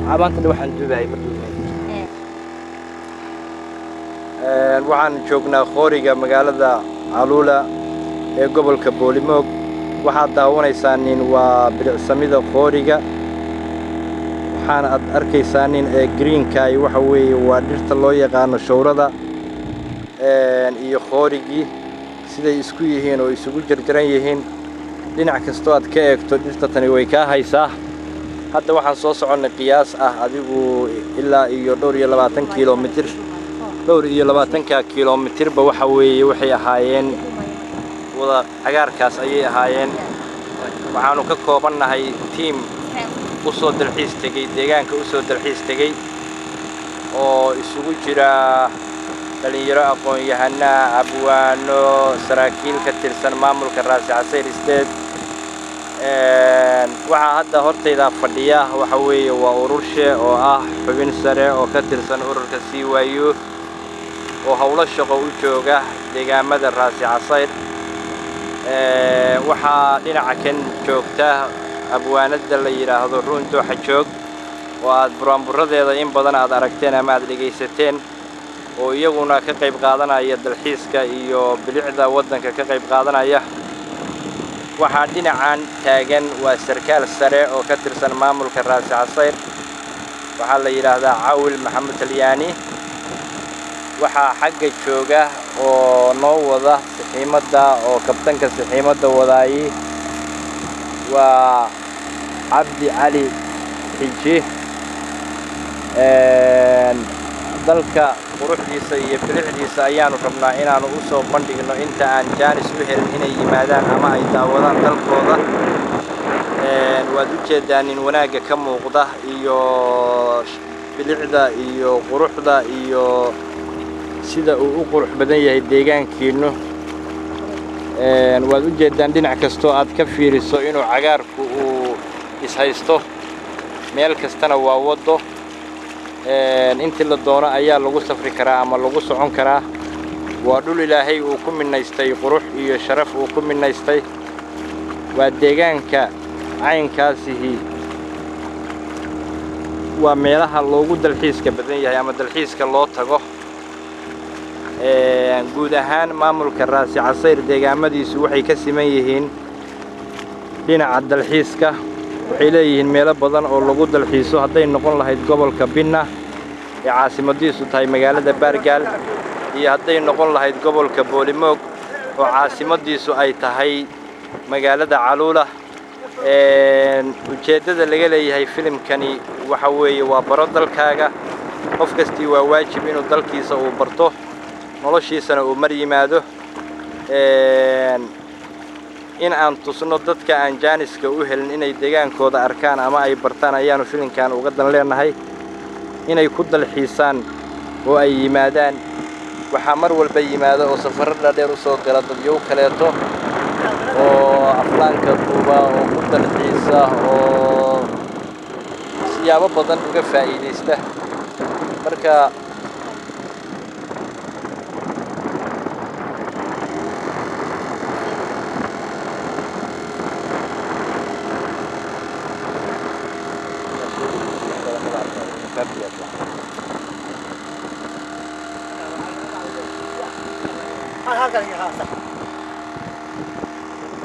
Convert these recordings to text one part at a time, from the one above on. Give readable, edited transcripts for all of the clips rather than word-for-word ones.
Maanta waxaan duubahay ma duubayn. Waxaan joognaa qooriga magaalada Caluula ee gobolka Boolimoog. Waxaad daawanaysaa nin waa bilicsamida qooriga. Waxaana aad arkaysaa nin ee greenka ay waxa weeye waa dhirta loo yaqaano showrada iyo qoorigii siday isku yihiin oo isugu jarjaran yihiin. Dhinac kastoo aad ka eegto dhirta tani way kaa haysaa. Hadda waxaan soo soconnay qiyaas ah adigu ilaa iyo dhowr iyo labaatan kiiloomitir. Dhowr iyo labaatanka kiiloomitirba waxa weeye waxay ahaayeen wada cagaarkaas ayay ahaayeen. Waxaanu ka koobannahay tiim u soo dalxiis tegey, deegaanka u soo dalxiis tegey oo isugu jira dhalinyaro, aqoon-yahana, abwaano, saraakiil ka tirsan maamulka Raasi Casayr State. Waxaa hadda hortayda fadhiya waxa weeye waa ururshe oo ah xubin sare oo ka tirsan ururka CYU oo howlo shaqo u jooga deegaamada Raasi Casayr. Waxaa dhinaca kan joogta abwaanada la yidhaahdo Ruun Dooxa Joog oo aad buraanburadeeda in badan aad aragteen ama aad dhegaysateen, oo iyaguna ka qayb qaadanaya dalxiiska iyo bilicda waddanka ka qayb qaadanaya. Waxaa dhinacan taagan waa sarkaal sare oo ka tirsan maamulka Raasi Casayr. Waxaa la yidhaahdaa Cawil Maxamed Talyaani. Waxaa xagga jooga oo noo wada sixiimadda oo kabtanka sixiimadda wadaayi waa Cabdi Cali Xiji. Dalka quruxdiisa iyo bilicdiisa ayaanu rabnaa inaanu u soo bandhigno inta aan jaanis u helin inay yimaadaan ama ay daawadaan dalkooda. Waad u jeedaa nin wanaagga ka muuqda iyo bilicda iyo quruxda iyo sida uu u qurux badan yahay deegaankiinnu. Waad u jeedaan dhinac kastoo aad ka fiiriso inuu cagaarku uu ishaysto, meel kastana waa waddo. Intii la doono ayaa lagu safri karaa ama lagu socon karaa. Waa dhul Ilaahay uu ku minaystay qurux iyo sharaf uu ku minaystay. Waa deegaanka caynkaasihi waa meelaha loogu dalxiiska badan yahay ama dalxiiska loo tago. Guud ahaan maamulka Raasi Casayr deegaamadiisu waxay ka siman yihiin dhinaca dalxiiska. Waxay leeyihiin meelo badan oo lagu dalxiiso, hadday noqon lahayd gobolka Binna ee caasimadiisu tahay magaalada Baargaal, iyo hadday noqon lahayd gobolka Boolimoog oo caasimadiisu ay tahay magaalada Caluula. Ujeeddada laga leeyahay filimkani waxa weeye waa baro dalkaaga. Qof kastii waa waajib inuu dalkiisa uu barto, noloshiisana uu mar yimaado. In aan tusno dadka aan jaaniska u helin inay deegaankooda arkaan ama ay bartaan ayaanu filimkan uga dan leenahay, inay ku dalxiisaan oo ay yimaadaan. Waxaa mar walba yimaada oo safarro dhaadheer u soo gala dadyow kaleeto oo aflaanka duuba oo ku dalxiisa oo siyaabo badan uga faa'iidaysta. Marka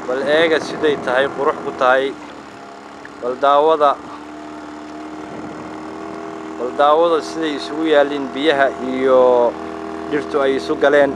bal eega siday tahay qurux ku tahay. Bal daawada, bal daawada siday isugu yaalliin biyaha iyo dhirtu ay isu galeen.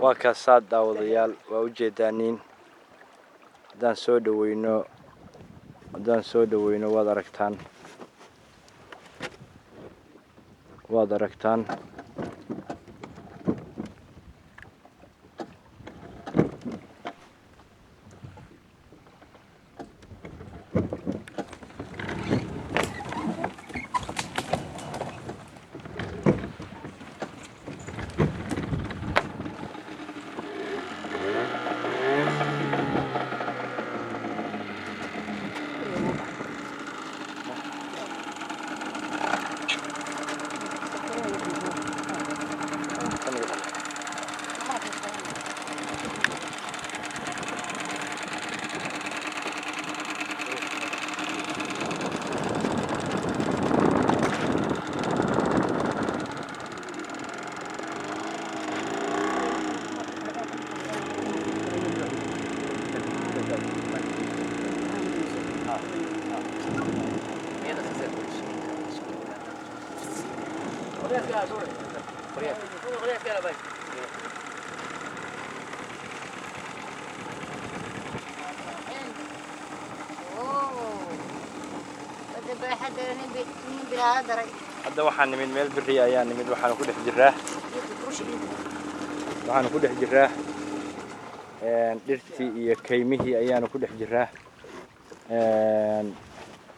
Waa kaasaa, daawadayaal, waa ujeedaaniin. Haddaan soo dhaweyno, waad aragtaan, waad aragtaan. Hadda waxaan nimid meel beri ayaa nimid. Waxaanu ku dhex jiraa dhirtii iyo kaymihii ayaanu ku dhex jiraa.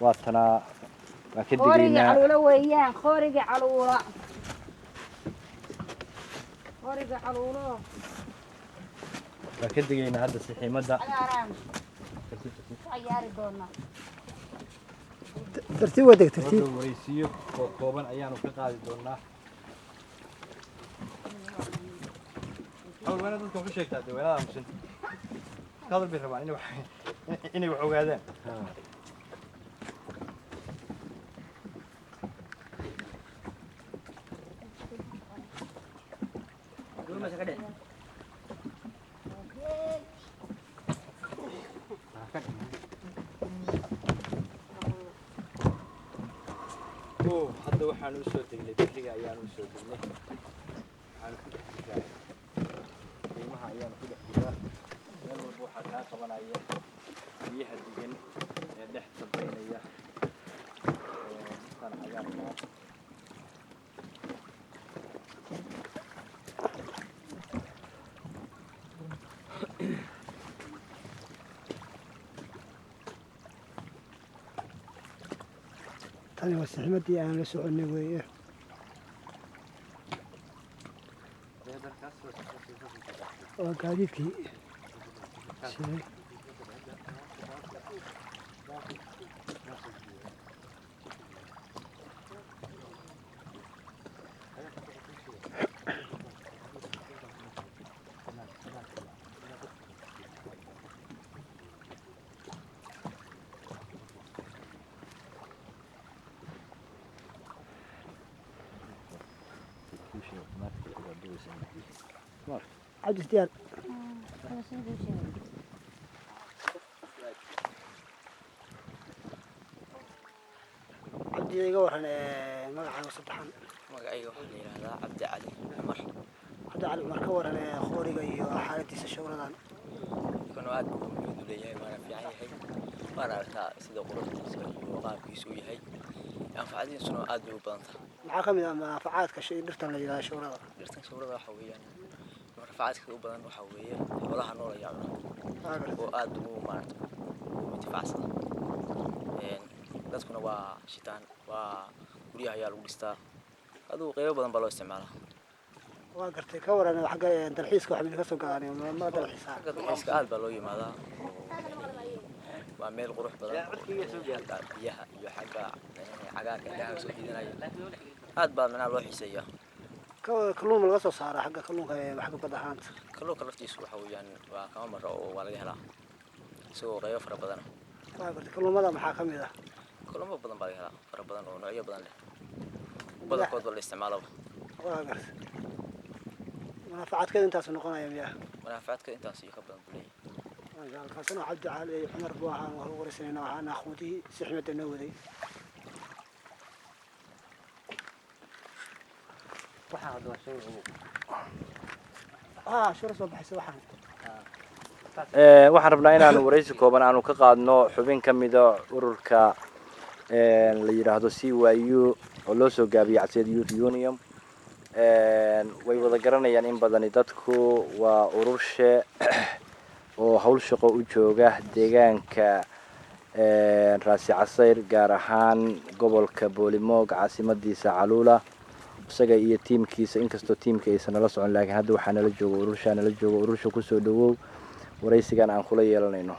Waatanaa, waa ka Qoorigii digaynaa. Caluula weeyaan, qoorigii Caluula, qooriga Caluulo. Waa ka digaynaa hadda sixiimadda. Cagaaraan ku cayaari doonaa. Tartiib waa deg, tartiib. Wuxuu wareysiiyo oo kooban ayaanu ka qaadi doonaa. Hawl weyna dadka waxu sheegtaa dee, weynada aamusan ka hadal bay rabaan inay wax ogaadaan. Oh, hadda waxaanu usoo degnay beriga ayaanu usoo degnay. Waxaanu ku dhex jiraa qiimaha ayaanu ku dhex jiraa. Meel walba waxaa kaa qabanaya biyaha degan ee dhex sabaynaya ee dhirtan cagaarka ah. Tani waa sixmadii aan la soconay weeye. Waa gaadiidkii siday. Cabdi diyaar. Cabdi, iga waran magacaaga saddexan. Magacayga waxaa la yidhaahdaa Cabdi Cali Cumar. Cabdi Cali Cumar, ka waran khooriga iyo xaaladiisa shawradan. Kana aad buu muhiimad u leeyahay, waana fiican yahay, waana aragtaa sida quruxdiisa iyo qaabkiisu uu yahay, anfacadiisuna aad bay u badan tahay. Maxaa ka mid ah manaafacaadka shay dhirtan la yidhahda shawrada? Dhirtan shawrada waxa weeyaan manfacaadka u badan waxa weeye xoolaha nool ayaa cuna oo aad ugu maaragta ugu intifaacsada. Dadkuna waa shitaan, waa guryaha ayaa lagu dhistaa, adigu qeybo badan baa loo isticmaalaa. Waa gartay. Ka waran xagga dalxiiska, wax ka soo galaan ma dalxiisaa? Xagga dalxiiska aad baa loo yimaadaa oo waa meel qurux badan oo xagga biyaha iyo xagga cagaarka indhaha soo jiidanaya, aad baa macnaha loo xiiseeyaa. Kalluun ma laga soo saaraa xagga kalluunka xagga bad ahaanta? Kalluunka laftiisu waxa weeyaan waa kama maro oo waa laga helaa isagoo qeybo fara badan. Waa gartay. Kalluumada maxaa ka mid ah? Kalluumo badan baa laga helaa, fara badan oo noocyo badan leh, badankood ba la isticmaalaba. Waa gartay. Manaafacaadkeeda intaasu noqonaya miyaa? Manaafacaadka intaas iyo ka badan buu leeyahay. Maasha Allah. Kaasina Cabdi Cali Cumar buu ahaa, waan wareysanayna, ahaa naaquudihii sixmada noo waday. Waxaan hadda waa shay ugu Haa, shura soo baxaysa waxaan. Waxaan rabnaa inaanu waraysi kooban aanu ka qaadno xubin ka mida ururka la yidhaahdo CYU, oo loo soo gaabiyey Caseyr Youth Union. Way wada garanayaan in badani dadku. Waa ururshe oo hawl shaqo u jooga deegaanka Raasi Casayr, gaar ahaan gobolka Boolimoog, caasimadiisa Caluula, isaga iyo tiimkiisa. Inkastoo tiimka aysan nala socon, laakiin hadda waxaa nala jooga ururshaa nala jooga. Urursha, kusoo dhawow waraysigan aan kula yeelanayno.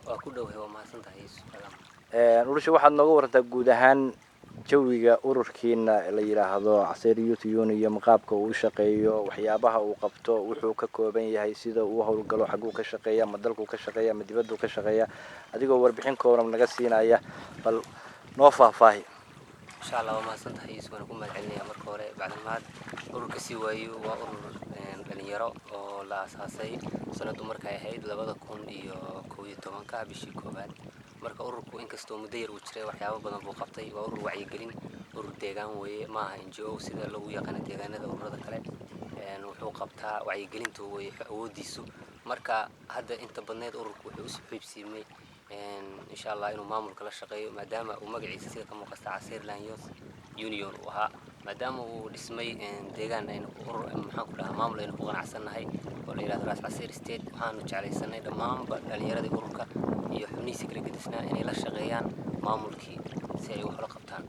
Waa ku dhowahay, waa mahadsan tahay, Yuusuf Salaam. Urursha, waxaad nooga warantaa guud ahaan jawiga ururkiina la yidhaahdo Caseyr Youth Union, qaabka uu u shaqeeyo, waxyaabaha uu qabto, wuxuu ka kooban yahay, sida uu howlgalo, xaguu ka shaqeeya, ma dalkuu ka shaqeeya, ma dibadduu ka shaqeeya, adigoo warbixin kooban naga siinaya, bal noo faahfaahi. Insha Allah, waa mahadsan tahay, Yuusuf, waana ku mahad celinaya marka hore. Bacdal mahad, ururka CYU waa urur dhalinyaro oo la aasaasay sanadu markay ahayd 2011-ka, bishii koowaad. Marka ururku, inkastoo muddo yar uu jiray, waxyaabo badan buu qabtay. Waa urur wacyigelin, urur deegaan weeye, ma aha NGO sida lagu yaqaano deegaanada ururada kale. Wuxuu qabtaa wacyigelintu way awoodiisu. Marka hadda inta badneed ururku wuxuu isu xiibsiimay, insha Allah, inuu maamulka la shaqeeyo, maadaama uu magaciisa sida ka muuqasta Caseyrland Youth Union uu ahaa, maadaama uu dhismay deegaan aynu urur, maxaan ku dhahaa, maamul aynu ku qanacsannahay oo la yidhahdo Raas Caseyr State. Waxaanu jeclaysanay dhammaanba dhalinyaradii ururka iyo xubnihiisa kala gedisnaa inay la shaqeeyaan maamulkii si ay wax ula qabtaan.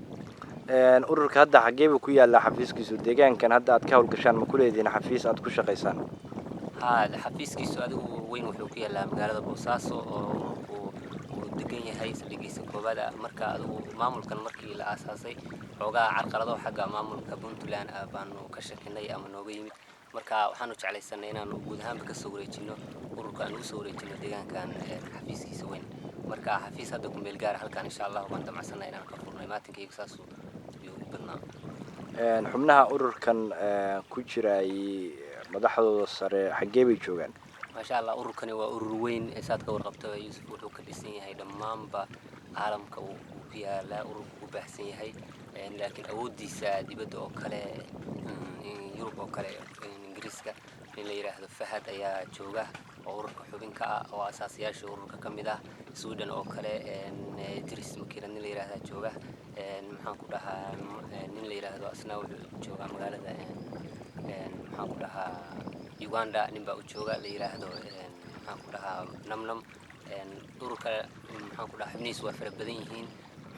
Ururka hadda xaggee buu ku yaallaa xafiiskiisu? Deegaankan hadda aad ka howlgashaan ma ku leedihiin xafiis aad ku shaqaysaan? Haa, xafiiskiisu adigu weyn wuxuu ku yaalaa magaalada Boosaaso, oo ururku uu degan yahay saldhigiisa koowaad ah. Marka adigu maamulkan markii la aasaasay, xoogaa carqalado xagga maamulka Puntland ah baanu ka shakinay ama nooga yimid. Marka waxaanu jeclaysanay inaanu guud ahaanba kasoo wareejino ururka, aan ugu soo wareejino deegaankan xafiiskiisa weyn. Marka xafiis hadda ku meel gaara halkan, insha Allah, waan damacsanay inaan ka furnay. Maatinkaygu saasuu ayuu u badnaa. Xubnaha ururkan ku jiraay, madaxdooda sare xaggee bay joogaan? Maasha Allah, ururkani waa urur weyn. Saad ka warqabta, Yuusuf, wuxuu ka dhisan yahay dhammaanba caalamka uu ku yaalaa ururku, ku baahsan yahay. Laakiin awooddiisa dibadda oo kale, Yurub oo kale, Ingiriiska, nin la yidhaahdo Fahad ayaa jooga oo ururka xubin ka ah oo asaasayaasha ururka ka mid ah. Sweden oo kale, Idris Makiirad nin la yidhaahdaa jooga. Maxaan ku dhahaa, nin la yidhaahdo asna wuxuu joogaa magaalada, maxaan ku dhahaa, Uganda nin baa u jooga la yidhaahdo, maxaan ku dhahaa, Namnam. Ururka, maxaan ku dhahaa, xubnihiisu waa fara badan yihiin.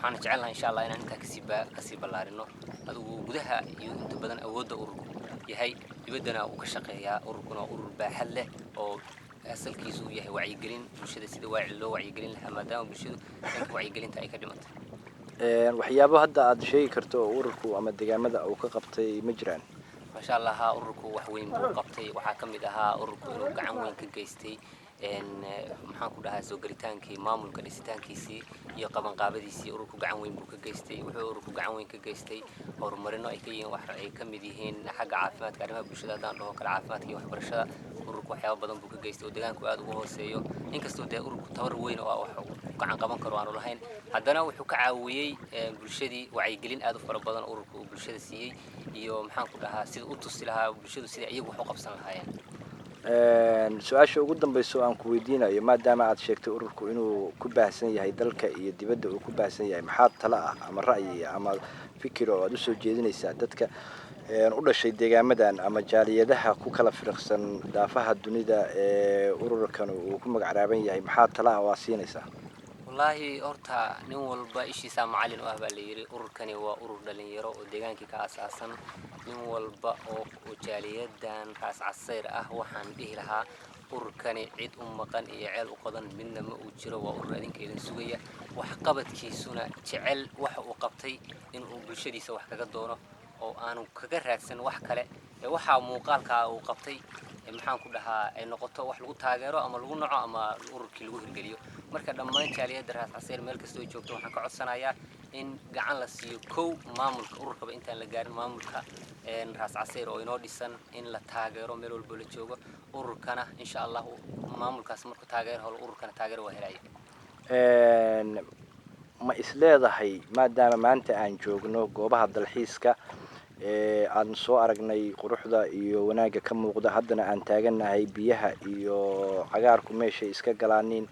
Waxaana jecelnahay, insha Allah, inaan intaa kasii ballaarino. Adigu gudaha iyo inta badan awoodda ururku yahay, dibaddana uu ka shaqeeyaa. Ururkuna waa urur baaxad leh oo asalkiisu uu yahay wacyigelin bulshada, sida loo wacyigelin lahaa, maadaama bulshadu dhanka wacyigelinta ay ka dhimatay. Waxyaabo hadda aad sheegi karto oo ururku ama deegaamada uu ka qabtay ma jiraan? Maasha Allah, haa, ururku wax weyn buu qabtay. Waxaa ka mid ahaa ururku inuu gacan weyn ka geystay, maxaan ku dhahaa, soo gelitaankii maamulka, dhisitaankiisii iyo qabanqaabadiisii. Ururku gacan weyn buu ka geystay. Wuxuu ururku gacan weyn ka geystay horumarino ay ka yihiin, wax ay ka mid yihiin xagga caafimaadka, arrimaha bulshada haddaan dhaho kale, caafimaadka iyo waxbarashada. Ururku waxyaabo badan buu ka geystay oo deegaanku aad ugu hooseeyo. Inkastoo dee ururku tabar weyn oo wax gacan qaban karo aanu lahayn, haddana wuxuu ka caawiyey bulshadii wacyigelin aad u fara badan ururku uu bulshada siiyey, iyo maxaan ku dhahaa, sida u tusi lahaa bulshadu sida iyagu wax u qabsan lahaayeen. Su-aasha ugu dambaysa oo aan ku weydiinayo, maadaama aad sheegtay ururku inuu ku baahsan yahay dalka iyo dibadda uu ku baahsan yahay, maxaa talo ah ama ra'yi ama fikir oo aad usoo jeedinaysaa dadka u dhashay deegaamadan ama jaaliyadaha ku kala firiqsan daafaha dunida ee ururkan uu ku magacraaban yahay? Maxaa talo ah oo aad siinaysaa? Wallaahi, horta nin walba ishiisaa macallin u ah baa la yidhi. Ururkani waa urur dhalinyaro oo deegaankii ka aasaasan. Nin walba oo jaaliyadan Raas Casayr ah waxaan dhihi lahaa, ururkani cid u maqan iyo ceel u qodan midna ma uu jiro. Waa urur adinka idin sugaya, waxqabadkiisuna jecel waxa uu qabtay inuu bulshadiisa wax kaga doono oo aanu kaga raadsan wax kale ee waxaa muuqaalkaa uu qabtay, maxaan ku dhahaa, ay noqoto wax lagu taageero ama lagu naco ama ururkii lagu hirgeliyo. Marka dhammaan jaaliyadda Raas Caseyr meel kastoo ay joogto waxaan ka codsanayaa in gacan la siiyo kow maamulka ururkaba intaan la gaarin, maamulka Raas Caseyr oo inoo dhisan in la taageero meel walbo la joogo. Ururkana, insha Allahu, maamulkaas markuu taageero helo, ururkana taageero waa helaya. Ma is leedahay, maadaama maanta aan joogno goobaha dalxiiska Ee aan soo aragnay quruxda iyo wanaagga ka muuqda, haddana aan taagannahay biyaha iyo cagaarku meeshay iska galaaniin.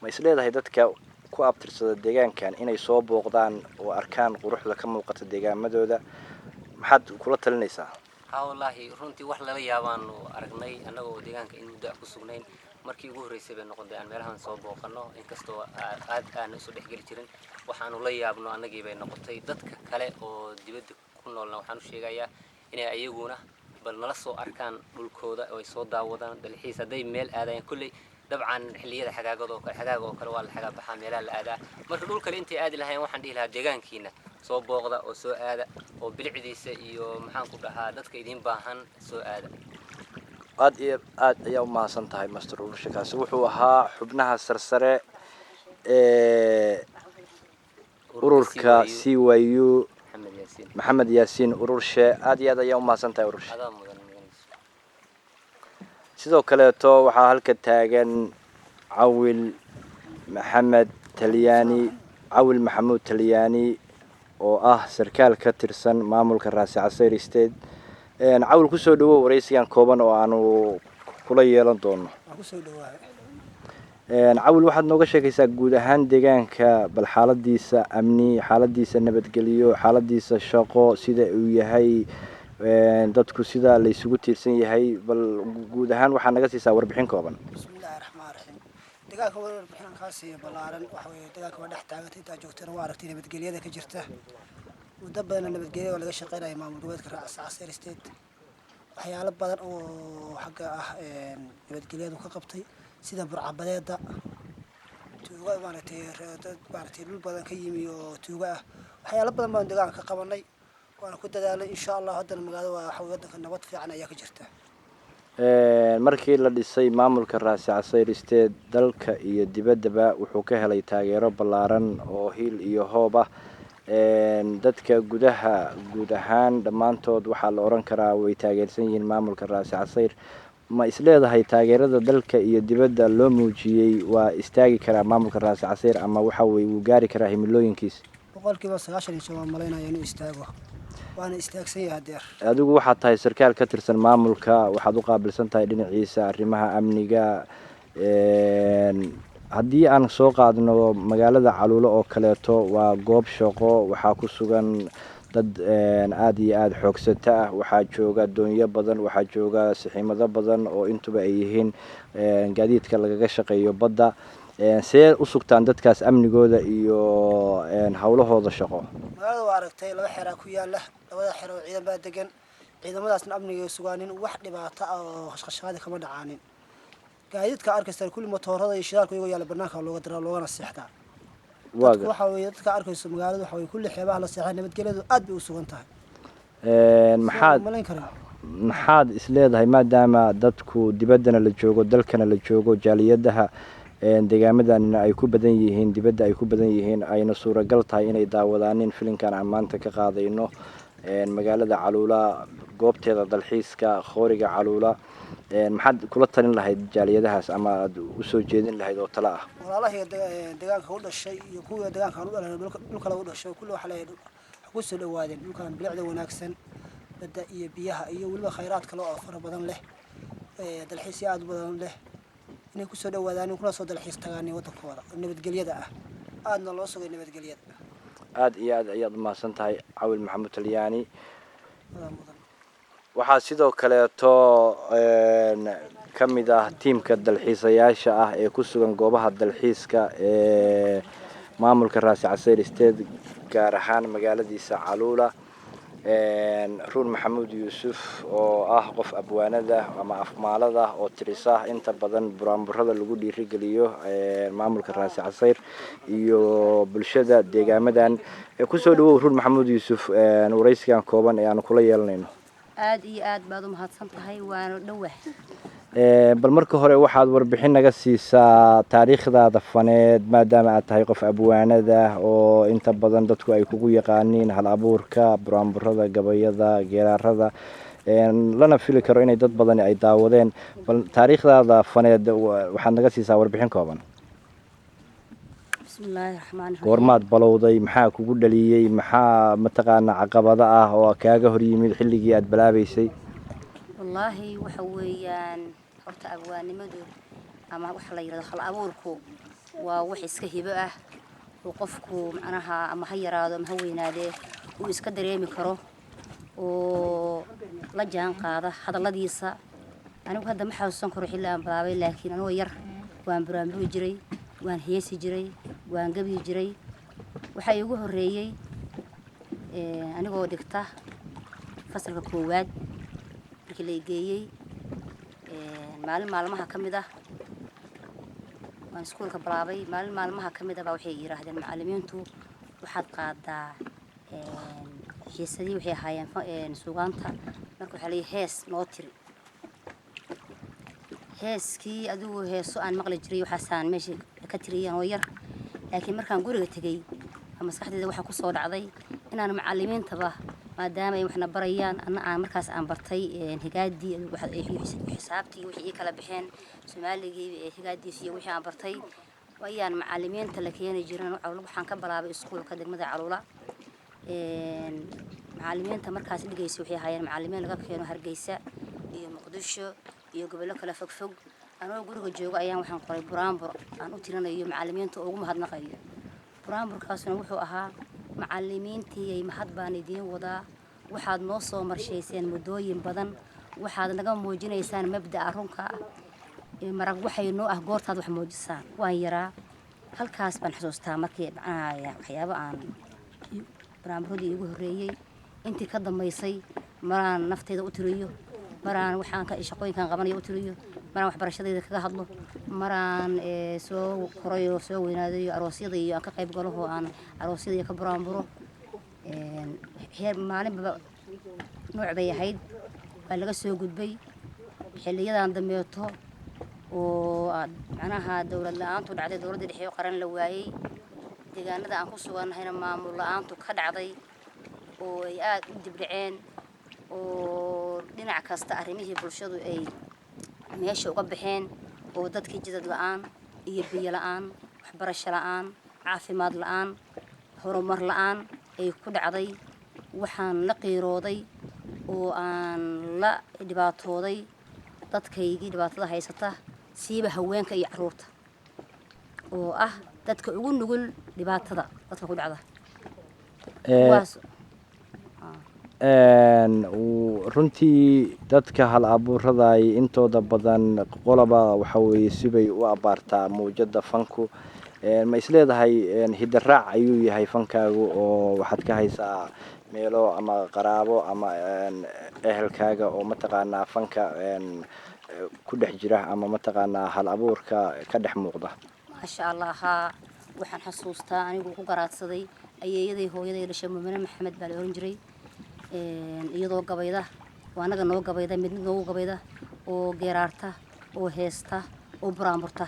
Ma isleedahay dadka ku abtirsada deegaankan inay soo booqdaan oo arkaan quruxda ka muuqata deegaamadooda? Maxaad kula talinaysaa? Haa, wallaahi, runtii wax lala yaabaanu aragnay annagoo deegaanka in muddo ah ku sugnayn. Markii ugu horreysay bay noqotay aan meelahan soo booqano, inkastoo aad aana isu dhexgeli jirin. Waxaanu la yaabno annagii bay noqotay. Dadka kale oo dibadda ku noolna waxaan u sheegayaa inay ayaguna bal nala soo arkaan dhulkooda oo ay soo daawadaan dalxiis hadday meel aadayaan. Kolley dabcan xilliyada xagaagada oo kale, xagaaga oo kale, waa la xagaa baxaa, meelaha la aadaa. Marka dhul kale intay aadi lahayn, waxaan dhihi lahaa deegaankiina soo booqda oo soo aada oo bilicdiisa iyo, maxaan ku dhahaa, dadka idiin baahan soo aada. Aad iyo aad ayaa umahadsan tahay, Master Ururshe. Kaasi wuxuu ahaa xubnaha sarsare ee ururka CYU. Maxamed Yaasiin. Maxamed Yaasiin Ururshe, aad iyo aad ayaa umahadsan tahay, Ururshe. Adaa mudan, mudanayso. Sidoo kaleeto waxaa halka taagan Cawil Maxamed Talyaani, Cawil Maxamuud Talyaani, oo ah sarkaal ka tirsan maamulka Raasi Casayr State. Cawil, kusoo dhawow waraysigan kooban oo aanu kula yeelan doono. Waan kusoo dhawaahay. Cawil, waxaad nooga sheekaysaa guud ahaan deegaanka, bal xaaladiisa amni, xaaladiisa nabadgelyo, xaaladiisa shaqo, sida uu yahay, dadku sida la isugu tiirsan yahay. Bal guud ahaan waxaa naga siisaa warbixin kooban. Bismillahi raxmaan raxiim. Deegaanka warbixin kaa siiya ballaaran waxa weeye, deegaanka waa dhex taagantay, intaa joogtana waa aragtay nabadgelyada ka jirta. Muddo badanna nabadgelyada waa laga shaqeynaya maamul goboleedka Raas Casayr State. Waxyaalo badan oo xagga ah nabadgelyadu ka qabtay, sida burcabadeeda, tuuga, maaragtay, dad, maaragtay, dhul badan ka yimi oo tuuga ah. Waxyaalo badan baan deegaanka ka qabanay, waana ku dadaalay, insha Allah. Haddana magaalada waa waxa wadanka nabad fiican ayaa ka jirta. Markii la dhisay maamulka Raasi Casayr State, dalka iyo dibaddaba wuxuu ka helay taageero ballaaran oo hiil iyo hoob ah. Dadka gudaha guud ahaan dhammaantood waxaa la odhan karaa way taageersan yihiin maamulka Raasi Casayr. Ma isleedahay taageerada dalka iyo dibadda loo muujiyey waa istaagi karaa maamulka Raasi Casayr, ama waxa weye wuu gaari karaa himilooyinkiisa? 95% waan malaynaya inuu istaago, waana istaagsan yahay hadeer. Adigu waxaad tahay sarkaal ka tirsan maamulka, waxaad u qaabilsan tahay dhinaciisa arrimaha amniga. Haddii aan soo qaadno magaalada Caluulo oo kaleeto, waa goob shaqo, waxaa ku sugan dad aada iyo aada xoogsata ah, waxaa jooga doonyo badan, waxaa jooga sixiimado badan oo intuba ay yihiin gaadiidka lagaga shaqeeyo badda. See u sugtaan dadkaas amnigooda iyo howlahooda shaqo? Magaalada waa aragtay, laba xeraa ku yaala. Labada xero ciidan baa degan, ciidamadaasna amniga sugaanin, wax dhibaato ah oo khashkhashaadi kama dhacaanin. Gaadiidka arkaysa kulli motoorada iyo shidaalka iyagoo yaala banaanka looga diraa, loogana seexdaa. Dadku waxa weeye, dadka arkayso magaalada waxa weeye kulli xeebaha la seexdaa, nabadgelyadu aad bay u sugan tahay. Maxaad malayn karin. Maxaad isleedahay, maadaama dadku dibaddana la joogo, dalkana la joogo, jaaliyadaha deegaamadanina ay ku badan yihiin dibadda ay ku badan yihiin, ayna suuragal tahay inay daawadaanin filinkan aan maanta ka qaadayno magaalada Caluula, goobteeda dalxiiska Khooriga Caluula, maxaad kula talin lahayd jaaliyadahaas ama aad usoo jeedin lahayd oo talo ah? Walaalahii deegaanka u dhashay iyo kuwii deegaankaan u dhalan, dhulkale u dhashay, kulli waxaa leeyahay ha ku soo dhawaadeen dhulkan bilicda wanaagsan, badda iyo biyaha iyo weliba khayraad kale oo fara badan leh, dalxiisyo aad u badan leh, inay kusoo dhawaadaan, kuna soo dalxiis tagaan waddankooda oo nabadgelyada ah, aadna loo sugay nabadgelyada. Aada iyo aad ayaad umahadsan tahay, Cawil Maxamuud Talyaani. Mudan mudan. Waxaa sidoo kaleeto ka mid ah tiimka dalxiisayaasha ah ee ku sugan goobaha dalxiiska ee maamulka Raasi Casayr State, gaar ahaan magaaladiisa Caluula, Ruun Maxamuud Yuusuf, oo ah qof abwaanada ama afmaalada oo tirisa inta badan buraanburada lagu dhiirigeliyo maamulka Raasi Casayr iyo bulshada deegaamadan. Kusoo dhawow, Ruun Maxamuud Yuusuf, waraysigan kooban ee aanu kula yeelanayno. Aada iyo aad baad u mahadsan tahay, waana dhowah. Bal marka hore waxaad warbixin naga siisaa taariikhdaada faneed, maadaama aad tahay qof abwaanada oo inta badan dadku ay kugu yaqaaniin hal abuurka buraanburada, gabayada, geeraarada, lana fili karo inay dad badani ay daawadeen. Bal taariikhdaada faneed waxaad naga siisaa warbixin kooban. Bismillaahi raxmaani raxiim. Goormaad balowday? Maxaa kugu dhaliyey? Maxaa mataqaanaa caqabado ah oo kaaga hor yimid xilligii aad balaabaysay? Wallaahi waxa weeyaan, horta abwaanimadu ama waxa la yidhahdo hal abuurku waa wax iska hibo ah oo qofku macnaha ama ha yaraado ama ha weynaadee uu iska dareemi karo oo la jaan qaada hadalladiisa. Anigu hadda ma xasuusan karo xilli aan bilaabay, laakiin anigoo yar waan buraanburi jiray, waan heesi jiray, waan gebyi jiray. Waxaa iigu horreeyey anigoo dhigta fasalka koowaad markii la geeyey, maalin maalmaha ka mid ah waan iskuulka bilaabay. Maalin maalmaha ka mid ah baa waxay yidhaahdeen macallimiintu, waxaad qaadaa xiisadii, waxay ahaayeen suugaanta. Marka waxaa leeyahay, hees noo tiri. Heeskii adigu heeso aan maqli jiray waxaasaan meesha ka tiriyay anoo yar, laakiin markaan guriga tegey maskaxdayda waxaa kusoo dhacday inaan macallimiintaba, maadaama ay waxna barayaan, anna aan markaas aan bartay higaadii, xisaabtii, wixii ii kala baxeen, Soomaaligii higaadiisi iyo wixii aan bartay, ayaan macallimiinta la keeni jirin. Waxaan ka bilaabay iskuulka degmada Caluula. Macallimiinta markaas dhigaysa waxay ahaayeen macallimiin laga keeno Hargeysa iyo Muqdisho iyo gobollo kale fogfog. Anoo guriga joogo ayaan waxaan qoray buraanbur aan u tirinayo macallimiinta oo ugu mahadnaqayo. Buraanburkaasuna wuxuu ahaa: macallimiintiiyay, mahad baan idiin wadaa, waxaad noo soo marshayseen muddooyin badan, waxaad naga muujinaysaan mabda'a runka ah, marag waxay noo ah goortaad wax muujisaan. Waan yaraa, halkaas baan xasuustaa markii macnaha waxyaabo aan buraanburadii iigu horreeyey. Intii ka dambaysay maraan nafteyda u tiriyo, maraan waxaan ka shaqooyinkan qabanayo u tiriyo, maraan waxbarashadayda kaga hadlo, maraan soo koray oo soo weynaaday aroosyada iyo aan ka qayb galo oo aan aroosyada iyo ka buraanburo. Heer maalinbaba nooc bay ahayd. Waa laga soo gudbay xiliyadan dambeeto oo macnaha dowlad la-aantu dhacday, dowladda dhexe oo qaran la waayey, deegaanada aan ku sugannahayna maamul la-aantu ka dhacday oo ay aada u dibdhaceen oo dhinac kasta arrimihii bulshadu ay meesha uga baxeen oo dadkii jidad la-aan iyo biyo la-aan, waxbarasho la-aan, caafimaad la-aan, horumar la-aan ay ku dhacday, waxaan la qiirooday oo aan la dhibaatooday dadkaygii dhibaatada haysata, siiba haweenka iyo carruurta oo ah dadka ugu nugul dhibaatada dadka ku dhacda kuwaas. Runtii dadka hal abuuradaay intooda badan qolaba waxa weeye sibay u abaartaa muujada fanku. Ma isleedahay hidaraac ayuu yahay fankaagu oo waxaad ka haysaa meelo ama qaraabo ama ehelkaaga oo mataqaanaa fanka ku dhex jira ama mataqaanaa hal abuurka ka dhex muuqda? Maasha Allah, haa. Waxaan xasuustaa anigu ku garaadsaday ayeeyaday, hooyaday dhashay, Mumine Maxamed baa la oran jiray, iyadoo gabayda oo annaga noo gabayda, mid mid noogu gabayda oo geeraarta oo heesta oo buraanburta.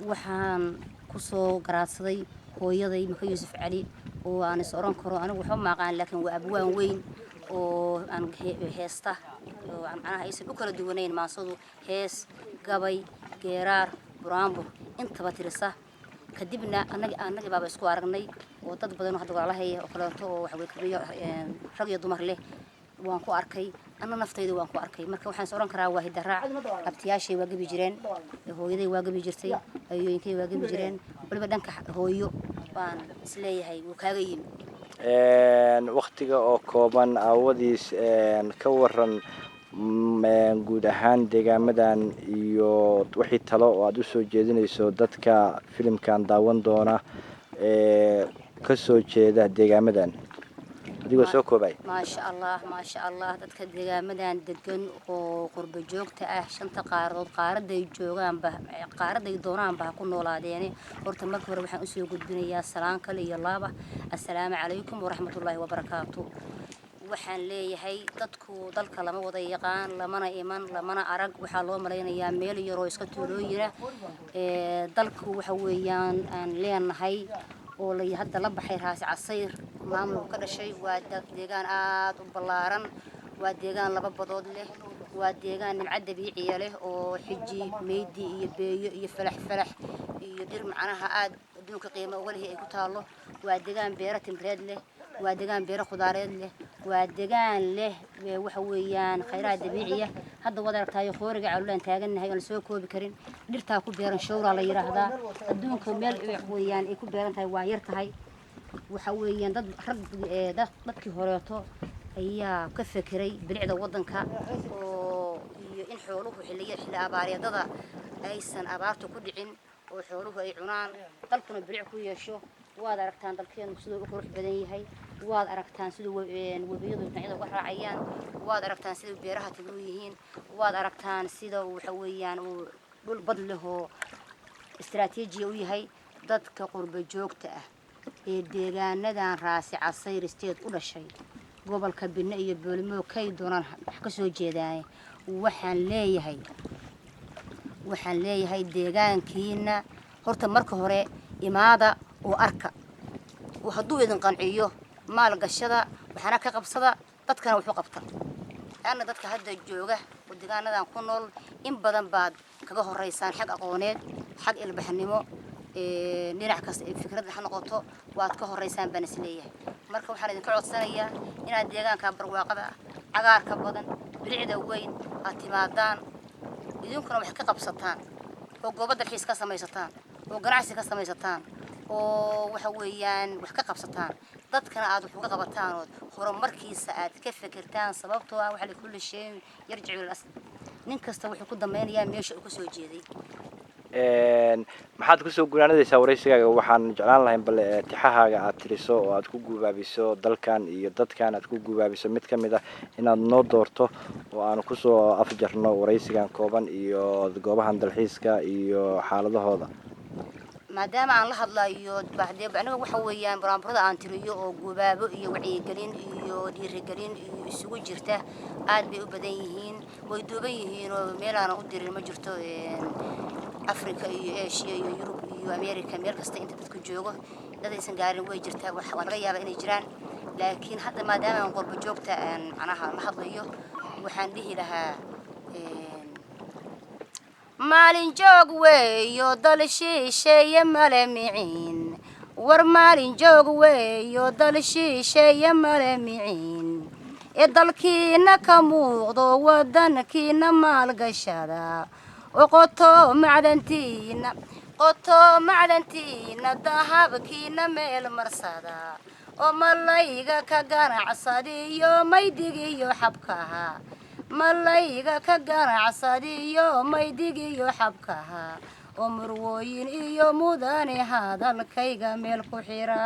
Waxaan kusoo garaadsaday hooyaday Maka Yuusuf Cali oo aan is oran karo anigu waxba maaqaan, laakiin waa abwaan weyn oo aan heesta oo macnaha aysan u kala duwanayn maansadu, hees, gabay, geeraar, buraanbur intaba tirisa. Kadibna annagii baaba isku aragnay oo dad badan oo hadda walaalahaya oo kaleeto oo waxa weye rag iyo dumar leh waan ku arkay, anna naftayda waan ku arkay. Marka waxaan is oran karaa waa hidaraac. Abtiyaashay waa gebi jireen, hooyaday waa gebi jirtay, ayooyinkay waa gebi jireen, waliba dhanka hooyo baan isleeyahay wuu kaaga yimi. Waktiga oo kooban aawadiis, ka waran guud ahaan deegaamadan iyo wixii talo oo aada usoo jeedinayso dadka filimkan daawan doona ee kasoo jeeda deegaamadan, adigoo soo koobay? Maasha Allah, maasha Allah. Dadka deegaamadan degan oo qurbo joogta ah, shanta qaaradood qaaraday joogaanba, qaaraday doonaanba ha ku noolaadeene, horta marka hore waxaan usoo gudbinayaa salaan kale iyo laaba. Assalaamu calaykum waraxmatullaahi wabarakaatu. Waxaan leeyahay dadku dalka lama wada yaqaan, lamana iman, lamana arag. Waxaa loo malaynayaa meel yaroo iska tuulooyina. Dalku waxa weeyaan aan leenahay oo la hadda la baxay Raasi Casayr maamulku ka dhashay waa deegaan aada u ballaaran, waa deegaan laba badood leh, waa deegaan nimco dabiiciya leh oo xiji, meydi iyo beeyo iyo falax falax iyo dhir macnaha aada. Adduunka qiimo uga lihi ay ku taallo. Waa degaan beero timreed leh, waa degaan beero khudaareed leh, waa degaan leh waxa weeyaan khayraad dabiiciya. Hadda waad aragtaayo Khooriga Calulaan taagannahay oon la soo koobi karin. Dhirtaa ku beeran showraa la yidhaahdaa. Adduunka meel weeyaan ay ku beeran tahay waa yar tahay. Waxa weeyaan dad rag dadkii horeeto ayaa ka fekeray bilicda waddanka oo iyo in xooluhu xilliya xilli abaareedada aysan abaartu ku dhicin oo xooluhu ay cunaan, dalkuna bilic ku yeesho. Waad aragtaan dalkeenu siduu u qurux badan yahay. Waad aragtaan siduu webiyadu dhinacyada uga raacayaan. Waad aragtaan sida beeraha tibru yihiin. Waad aragtaan sida waxa weeyaan uu dhul bad lehoo istaraatiijiya u yahay. Dadka qurba joogta ah ee deegaanadan Raasi Casayr State u dhashay, gobolka Binne iyo Boolimo kay doonaan wax ka soo jeedaane, waxaan leeyahay deegaankiina horta marka hore imaada oo arka oo hadduu idin qanciyo maalgashada, waxaana ka qabsada, dadkana wuxuu qabta. Laanna dadka hadda jooga oo deegaanadan ku nool in badan baad kaga horeysaan xag aqooneed, xag ilbaxnimo, dhinac kasta fikrad ha noqoto, waad ka horeysaan baan isleeyahay. Marka waxaan idinka codsanayaa inaad deegaanka barwaaqada ah, cagaarka badan, bilicda weyn aad timaadaan, idinkuna wax ka qabsataan oo goobo dalxiis ka samaysataan oo ganacsi ka samaysataan oo waxa weeyaan wax ka qabsataan, dadkana aad wax uga qabataan ood horumarkiisa aad ka fekertaan, sababtoo ah waxa لكل شيء يرجع إلى الأصل. Nin kasta wuxuu ku dambaynayaa meesha uu kasoo jeeday. Maxaad kusoo gunaanadaysaa waraysigaaga? Waxaan jeclaan lahayn bal tixahaaga aad tiriso oo aad ku gubaabiso dalkan iyo dadkan aad ku gubaabiso mid ka mid ah inaad noo doorto oo aanu kusoo afjarno waraysigan kooban iyo goobahan dalxiiska iyo xaaladahooda. Maadaama aan la hadlayo bahdee aniga, waxa weeyaan buraanburada aan tiriyo oo gubaabo iyo wacyigelin iyo dhiirigelin iyo isugu jirta aad bay u badan yihiin, way duuban yihiin oo meel aanan u dirin ma jirto. Africa iyo Asia iyo Yurub iyo America, meel kasta inta dadku joogo dad aysan gaarin way jirtaa, waa laga yaabaa inay jiraan. Laakiin hadda maadaama aan qurbo joogta aan macnaha la hadlayo, waxaan dhihi lahaa: maalin joog weeyo dal shiisheeye male miciin. War maalin joog weeyo dal shiisheeye male miciin ee dalkiina ka muuqdo, wadankiina maalgashada oo qoto macdantiina, qoto macdantiina, dahabkiina meel marsada oo malayga ka ganacsadiyo maydigiyo xabkaha, malayga ka ganacsadiyo maydigiyo xabkaha oo murwooyin iyo mudane hadalkayga meel ku xira.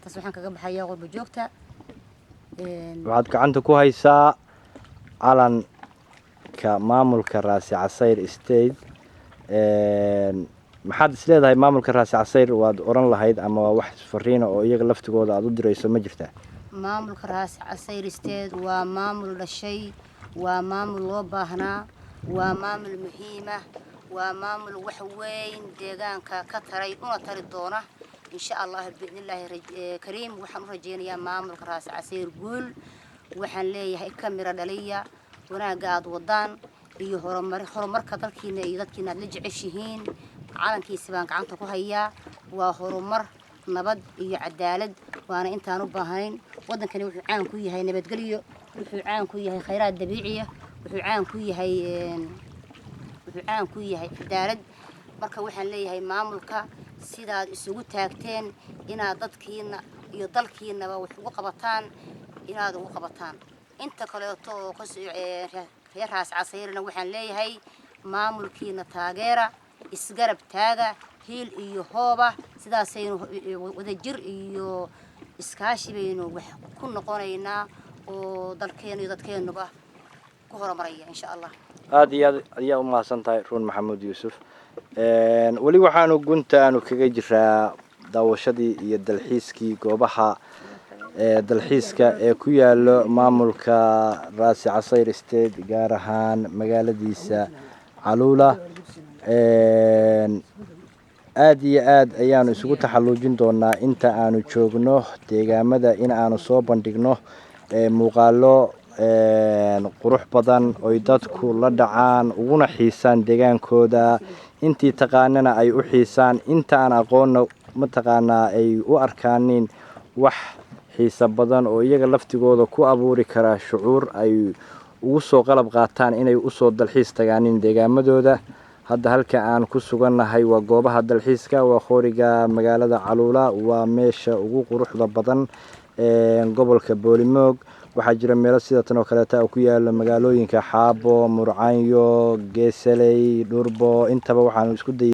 Taas waxaan kaga baxayaa qurba joogta. Waxaad gacanta ku haysaa calanka maamulka Raasi Casayr State. Maxaad is leedahay maamulka Raasi Casayr waad oran lahayd ama waa wax fariina oo iyaga laftigooda aada u dirayso ma jirtaa? Maamulka Raasi Casayr State waa maamul dhashay, waa maamul loo baahnaa, waa maamul muhiima, waa maamul wax weyn deegaanka ka taray una tari doona insha Allah biidnillaahi kariim. Waxaan u rajeynayaa maamulka Raasi Casayr guul. Waxaan leeyahay ka miro dhaliya wanaagga aada wadaan iyo horumarka dalkiina iyo dadkiina aad la jeceshihiin. Calankiisi baan gacanta ku hayaa. Waa horumar, nabad iyo cadaalad, waana intaan u baahnayn. Waddankani wuxuu caan ku yahay nabadgelyo, wuxuu caan ku yahay khayraad dabiiciya, wuxuu caan ku yahay cadaalad. Marka waxaan leeyahay maamulka, sidaad isugu taagteen inaad dadkiina iyo dalkiinaba wax ugu qabataan, inaad ugu qabataan. Inta kaleeto oo kasoo reer Raas Casayrna waxaan leeyahay maamulkiina taageera, isgarab taaga, hiil iyo hooba. Sidaasaynu wadajir iyo iskaashi baynu wax ku noqonaynaa oo dalkeenu iyo dadkeenuba ku horumaraya insha Allah. Aada iyo aad ayaa u mahadsan tahay, Ruun Maxamuud Yuusuf. Weli waxaanu gunta aanu kaga jiraa daawashadii iyo dalxiiskii goobaha dalxiiska ee ku yaalo maamulka Raasi Casayr State, gaar ahaan magaaladiisa Caluula. Aada iyo aad ayaanu isugu taxalluujin doonaa inta aanu joogno deegaamada in aanu soo bandhigno muuqaalo qurux badan oy dadku la dhacaan uguna xiisaan deegaankooda. Intii taqaanana ay u xiisaan, inta aan aqoonna mataqaanaa ay u arkaanin wax xiiso badan oo iyaga laftigooda ku abuuri karaa shucuur ay ugu soo qalab qaataan inay usoo dalxiis tagaanin deegaamadooda. Hadda halka aan ku sugannahay waa goobaha dalxiiska, waa khooriga magaalada Caluula, waa meesha ugu quruxda badan gobolka Boolimoog. Waxaa jira meelo sida tan oo kaleeta oo ku yaala magaalooyinka Xaabo, Murcanyo, Geesaley, Dhurbo, intaba waxaanu isku dayay.